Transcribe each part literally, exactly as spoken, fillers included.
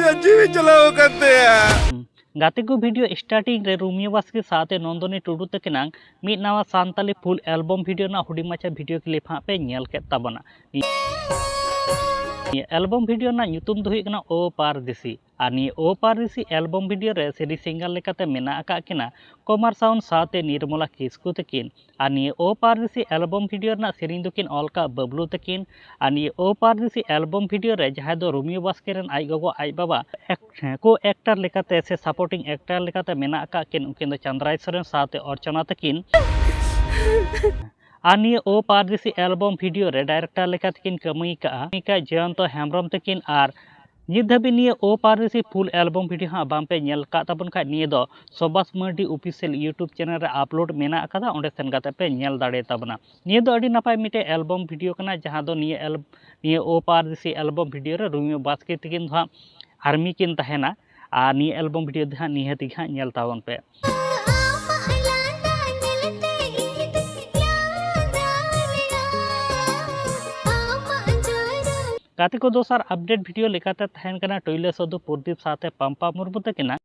ᱡᱤᱣᱤ ᱪᱟᱞᱟᱣ ᱟᱠᱟᱱ ᱛᱟᱭᱟ᱾ ᱜᱟᱛᱮ ᱠᱚ, video starting ᱨᱮ ᱨᱳᱢᱤᱭᱳ ᱵᱟᱥᱠᱮ ᱥᱟᱶᱛᱮ ᱱᱚᱱᱫᱚᱱᱤ ᱴᱩᱰᱩ ᱛᱟᱹᱠᱤᱱᱟᱜ ᱢᱤᱫ ᱱᱟᱣᱟ ᱥᱟᱱᱛᱟᱞᱤ full album video ᱨᱮᱱᱟᱜ ᱦᱩᱰᱤᱧ ᱢᱟᱪᱷᱟ video clip ᱦᱟᱸᱜ ᱯᱮ ᱧᱮᱞ ᱠᱮᱫ ᱛᱟᱵᱚᱱᱟ᱾ ᱱᱤᱭᱟᱹ album video ᱨᱮᱱᱟᱜ ᱧᱩᱛᱩᱢ ᱫᱚ ᱦᱩᱭᱩᱜ ᱠᱟᱱᱟ ᱳ ᱯᱟᱨᱫᱮᱥᱤ᱾ ᱟᱨ ᱱᱤᱭᱟᱹ ᱳ ᱯᱟᱨᱫᱮᱥᱤ album video ᱨᱮ ᱥᱮᱨᱮᱧ singer ᱞᱮᱠᱟᱛᱮ ᱢᱮᱱᱟᱜ ᱟᱠᱟᱫ ᱠᱤᱱᱟ ᱠᱚᱢᱟᱨ ᱥᱟᱣᱩᱱᱰ ᱥᱟᱶᱛᱮ ᱱᱤᱨᱢᱚᱞᱟ ᱠᱤᱥᱠᱩ ᱛᱟᱹᱠᱤᱱ᱾ ᱟᱨ ᱱᱤᱭᱟᱹ ᱳ ᱯᱟᱨᱫᱮᱥᱤ album video ᱨᱮᱱᱟᱜ ᱥᱮᱨᱮᱧ ᱫᱚᱠᱤᱱ ᱚᱞ ᱠᱟᱜ ᱵᱟᱹᱵᱞᱩ ᱛᱟᱹᱠᱤᱱ᱾ ᱟᱨ ᱱᱤᱭᱟᱹ ᱳ ᱯᱟᱨᱫᱮᱥᱤ album video ᱨᱮ ᱡᱟᱦᱟᱸᱭ ᱫᱚ ᱨᱳᱢᱤᱭᱳ ᱵᱟᱥᱠᱮ ᱨᱮᱱ ᱟᱡ ᱜᱚᱜᱚ ᱟᱡ ᱵᱟᱵᱟ ᱮᱠ-, ᱦᱮᱸ, co-actor ᱞᱮᱠᱟᱛᱮ ᱥᱮ supporting actor ᱞᱮᱠᱟᱛᱮ ᱢᱮᱱᱟᱜ ᱟᱠᱟᱫ ᱠᱤᱱ, ᱩᱱᱠᱤᱱ ᱫᱚ ᱪᱟᱸᱫᱽᱨᱟᱭ ᱥᱚᱨᱮᱱ ᱥᱟᱶᱛᱮ ᱚᱨᱪᱚᱱᱟ ᱛᱟᱹᱠᱤᱱ᱾ ᱟᱨ ᱱᱤᱭᱟᱹ ᱳ ᱯᱟᱨᱫᱮᱥᱤ album video ᱨᱮ director ᱞᱮᱠᱟᱛᱮᱠᱤᱱ ᱠᱟᱹᱢᱤ ᱠᱟᱜᱼᱟ, ᱠᱟᱹᱢᱤ ᱠᱟᱜ ᱡᱚᱭᱚᱱᱛᱚ ᱦᱮᱢᱵᱨᱚᱢ ᱛᱟᱹᱠᱤᱱ᱾ ᱟᱨ ᱱᱤᱛ ᱫᱷᱟᱹᱵᱤᱡ ᱱᱤᱭᱟᱹ ᱳ ᱯᱟᱨᱫᱮᱥᱤ full album video ᱦᱟᱸᱜ ᱵᱟᱝ ᱯᱮ ᱧᱮᱞ ᱠᱟᱜ ᱛᱟᱵᱚᱱ ᱠᱷᱟᱡ, ᱱᱤᱭᱟᱹ ᱫᱚ ᱥᱩᱵᱷᱟᱥ ᱢᱟᱨᱰᱤ official YouTube channel ᱨᱮ upload ᱢᱮᱱᱟᱜ ᱟᱠᱟᱫᱟ, ᱚᱸᱰᱮ ᱥᱮᱱ ᱠᱟᱛᱮ ᱯᱮ ᱧᱮᱞ ᱫᱟᱲᱮ ᱛᱟᱵᱚᱱᱟ᱾ ᱱᱤᱭᱟᱹ ᱫᱚ ᱟᱹᱰᱤ ᱱᱟᱯᱟᱭ ᱢᱤᱫᱴᱮᱡ album video ᱠᱟᱱᱟ, ᱡᱟᱦᱟᱸ ᱫᱚ ᱱᱤᱭᱟᱹ ᱮᱞ-, ᱱᱤᱭᱟᱹ ᱳ ᱯᱟᱨᱫᱮᱥᱤ album video ᱨᱮ ᱨᱳᱢᱤᱭᱳ ᱵᱟᱥᱠᱮ ᱛᱟᱹᱠᱤᱱ ᱫᱚ ᱦᱟᱸᱜ ᱟᱨᱢᱤ ᱠᱤᱱ ᱛᱟᱦᱮᱱᱟ᱾ ᱟᱨ ᱱᱤᱭᱟᱹ album video ᱫᱚ ᱦᱟᱸᱜ ᱱᱤᱦᱟᱹᱛ ᱜᱮ ᱦᱟᱸᱜ ᱧᱮᱞ ᱛᱟᱵᱚᱱ ᱯᱮ᱾ ᱜᱟᱛᱮ ᱠᱚ, ᱫᱚᱥᱟᱨ update video ᱞᱮᱠᱟᱛᱮ ᱛᱟᱦᱮᱱ ᱠᱟᱱᱟ ᱴᱩᱭᱞᱟᱹ ᱥᱟᱹᱫᱷᱩ ᱯᱨᱚᱫᱤᱯ ᱥᱟᱶᱛᱮ ᱯᱟᱢᱯᱟ ᱢᱩᱨᱢᱩ ᱛᱟᱹᱠᱤᱱᱟᱜ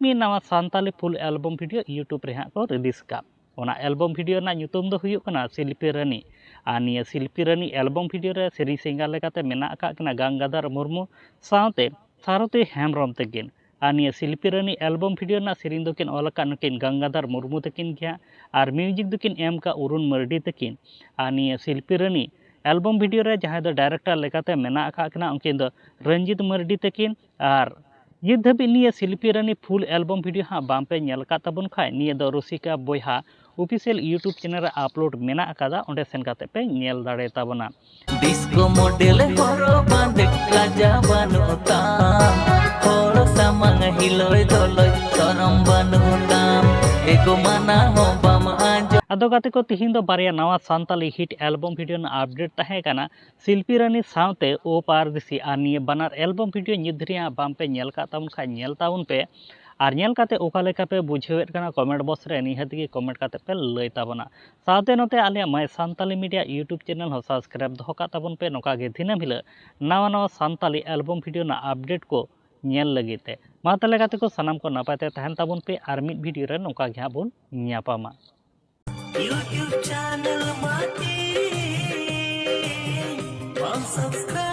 ᱢᱤᱫ ᱱᱟᱣᱟ Santali full album video YouTube ᱨᱮ ᱦᱟᱸᱜ ᱠᱚ release ᱠᱟᱜ᱾ ᱚᱱᱟ album video ᱨᱮᱱᱟᱜ ᱧᱩᱛᱩᱢ ᱫᱚ ᱦᱩᱭᱩᱜ ᱠᱟᱱᱟ ᱥᱤᱞᱯᱤ ᱨᱟᱹᱱᱤ᱾ ᱟᱨ ᱱᱤᱭᱟᱹ ᱥᱤᱞᱯᱤ ᱨᱟᱹᱱᱤ album video ᱨᱮ ᱥᱮᱨᱮᱧ singer ᱞᱮᱠᱟᱛᱮ ᱢᱮᱱᱟᱜ ᱟᱠᱟᱫ ᱠᱤᱱᱟ ᱜᱟᱝᱜᱟᱫᱷᱟᱨ ᱢᱩᱨᱢᱩ ᱥᱟᱶᱛᱮ ᱥᱟᱨᱚᱛᱤ ᱦᱮᱢᱵᱨᱚᱢ ᱛᱟᱹᱠᱤᱱ᱾ ᱟᱨ ᱱᱤᱭᱟᱹ ᱥᱤᱞᱯᱤ ᱨᱟᱹᱱᱤ album video ᱨᱮᱱᱟᱜ ᱥᱮᱨᱮᱧ ᱫᱚᱠᱤᱱ ᱚᱞ ᱟᱠᱟᱫ ᱱᱩᱠᱤᱱ ᱜᱟᱝᱜᱟᱫᱷᱟᱨ ᱢᱩᱨᱢᱩ ᱛᱟᱹᱠᱤᱱ ᱜᱮ ᱦᱟᱸᱜ᱾ ᱟᱨ music ᱫᱚᱠᱤᱱ ᱮᱢ ᱟᱠᱟᱫ ᱚᱨᱩᱱ ᱢᱟᱨᱰᱤ ᱛᱟᱹᱠᱤᱱ᱾ ᱟᱨ ᱱᱤᱭᱟᱹ ᱥᱤᱞᱯᱤ ᱨᱟᱹᱱᱤ album video ᱨᱮ ᱡᱟᱦᱟᱸᱭ ᱫᱚ director ᱞᱮᱠᱟᱛᱮ ᱢᱮᱱᱟᱜ ᱟᱠᱟᱫ ᱠᱤᱱᱟ, ᱩᱱᱠᱤᱱ ᱫᱚ ᱨᱚᱧᱡᱤᱛ ᱢᱟᱨᱰᱤ ᱛᱟᱹᱠᱤᱱ᱾ ᱟᱨ ᱱᱤᱛ ᱫᱷᱟᱹᱵᱤᱡ ᱱᱤᱭᱟᱹ ᱥᱤᱞᱯᱤ ᱨᱟᱹᱱᱤ full album video ᱦᱟᱸᱜ ᱵᱟᱝ ᱯᱮ ᱧᱮᱞ ᱟᱠᱟᱫ ᱛᱟᱵᱚᱱ ᱠᱷᱟᱡ, ᱱᱤᱭᱟᱹ ᱫᱚ ᱨᱩᱥᱤᱠᱟ ᱵᱚᱭᱦᱟ official YouTube channel ᱨᱮ upload ᱢᱮᱱᱟᱜ ᱟᱠᱟᱫᱟ, ᱚᱸᱰᱮ ᱥᱮᱱ ᱠᱟᱛᱮ ᱯᱮ ᱧᱮᱞ ᱫᱟᱲᱮ ᱛᱟᱵᱚᱱᱟ᱾ ᱰᱤᱥᱠᱳ ᱢᱚᱰᱮᱞ ᱦᱚᱨᱚᱜ ᱵᱟᱸᱫᱮ, ᱞᱟᱡᱟ ᱵᱟᱹᱱᱩᱜ ᱛᱟᱢ, ᱦᱚᱲ ᱥᱟᱢᱟᱝ ᱦᱤᱞᱚᱭ ᱫᱚᱞᱚᱭ, ᱥᱚᱨᱚᱢ ᱵᱟᱹᱱᱩᱜ ᱛᱟᱢ, ᱮᱜᱳ ᱢᱟᱱᱟ ᱦᱚᱸ ᱵᱟᱢ ᱟᱸᱡᱚᱢ᱾ ᱟᱫᱚ ᱜᱟᱛᱮ ᱠᱚ, ᱛᱤᱦᱤᱧ ᱫᱚ ᱵᱟᱨᱭᱟ ᱱᱟᱣᱟ ᱥᱟᱱᱛᱟᱞᱤ hit album video ᱨᱮᱱᱟᱜ update ᱛᱟᱦᱮᱸ ᱠᱟᱱᱟ᱾ ᱥᱤᱞᱯᱤ ᱨᱟᱹᱱᱤ ᱥᱟᱶᱛᱮ ᱳ ᱯᱟᱨᱫᱮᱥᱤ, ᱟᱨ ᱱᱤᱭᱟᱹ ᱵᱟᱱᱟᱨ album video ᱱᱤᱛ ᱫᱷᱟᱹᱨᱤᱡ ᱦᱟᱸᱜ ᱵᱟᱝ ᱯᱮ ᱧᱮᱞ ᱠᱟᱜ ᱛᱟᱵᱚᱱ ᱠᱷᱟᱡ, ᱧᱮᱞ ᱛᱟᱵᱚᱱ ᱯᱮ᱾ ᱟᱨ ᱧᱮᱞ ᱠᱟᱛᱮ ᱚᱠᱟ ᱞᱮᱠᱟ ᱯᱮ ᱵᱩᱡᱷᱟᱹᱣᱮᱫ ᱠᱟᱱᱟ, comment box ᱨᱮ ᱱᱤᱦᱟᱹᱛ ᱜᱮ comment ᱠᱟᱛᱮ ᱯᱮ ᱞᱟᱹᱭ ᱛᱟᱵᱚᱱᱟ᱾ ᱥᱟᱶᱛᱮ ᱱᱚᱛᱮ ᱟᱞᱮᱭᱟᱜ My Santali Media YouTube channel ᱦᱚᱸ subscribe ᱫᱚᱦᱚ ᱠᱟᱜ ᱛᱟᱵᱚᱱ ᱯᱮ᱾ ᱱᱚᱝᱠᱟ ᱜᱮ ᱫᱤᱱᱟᱹᱢ ᱦᱤᱞᱳᱜ ᱱᱟᱣᱟ ᱱᱟᱣᱟ ᱥᱟᱱᱛᱟᱞᱤ album video ᱨᱮᱱᱟᱜ update ᱠᱚ ᱧᱮᱞ ᱞᱟᱹᱜᱤᱫ ᱛᱮ᱾ ᱢᱟ ᱛᱟᱦᱚᱞᱮ ᱜᱟᱛᱮ ᱠᱚ, ᱥᱟᱱᱟᱢ ᱠᱚ ᱱᱟᱯᱟᱭ ᱛᱮ ᱛᱟᱦᱮᱱ ᱛᱟᱵᱚᱱ ᱯᱮ, ᱟᱨ ᱢᱤᱫ video ᱨᱮ ᱱᱚᱝᱠᱟ ᱜᱮ ᱦᱟᱸᱜ ᱵᱚᱱ ᱧᱟᱯᱟᱢᱟ᱾ YouTube channel ᱢᱟᱛᱤ ᱵᱟᱢ subscribe